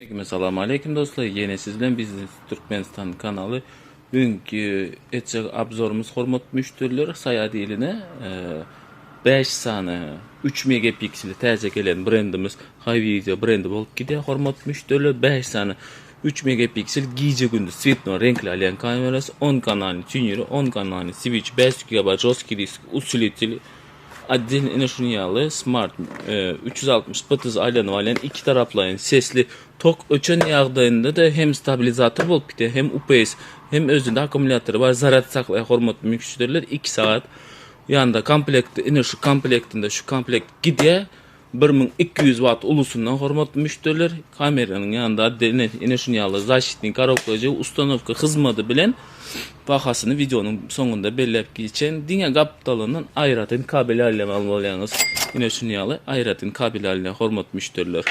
Aleyküm salam aleyküm dostlar. Ýene siz bilen Biznes Türkmenistan kanaly. Bugünkü etjek obzorumuz hormatly müşderiler saýa diline 5 sany 3 megapikseli täze gelen brendimiz Hivideo brendi bolup gidýär hormatly müşderiler. 5 sany 3 megapiksel gije gündüz svetno reňkli alýan kamerasy, 10 kanalny tuner, 10 kanalny switch, 5 GB žestkiy disk, usiliteli Otdelno ine şunuň ýaly smart 360 PTZ aýlanyp alýan iki taraplaýyn sesli tok öçen ýagdaýynda-da hem stabilizator bolup gidýär, hem UPS, hem özünde akkumulýatory bar, zarýad saklaýar hormatly müşderiler 2 sagat. Ýanynda komplekti ine şu komplektinde şu komplekt gidýär. 1200 watt ulusyndan hormatly müşderiler kameranyň ýanynda otdelno ine şunuň ýaly zaşitniý korobkajygy ustanowka hyzmady bilen bahasyny wideonyň soňunda belläp geçen diňe gapdalyndan aýratyn kabel alýan almaly bolýaňyz. Ine şunuň ýaly aýratyn kabel alýan hormatly müşderiler.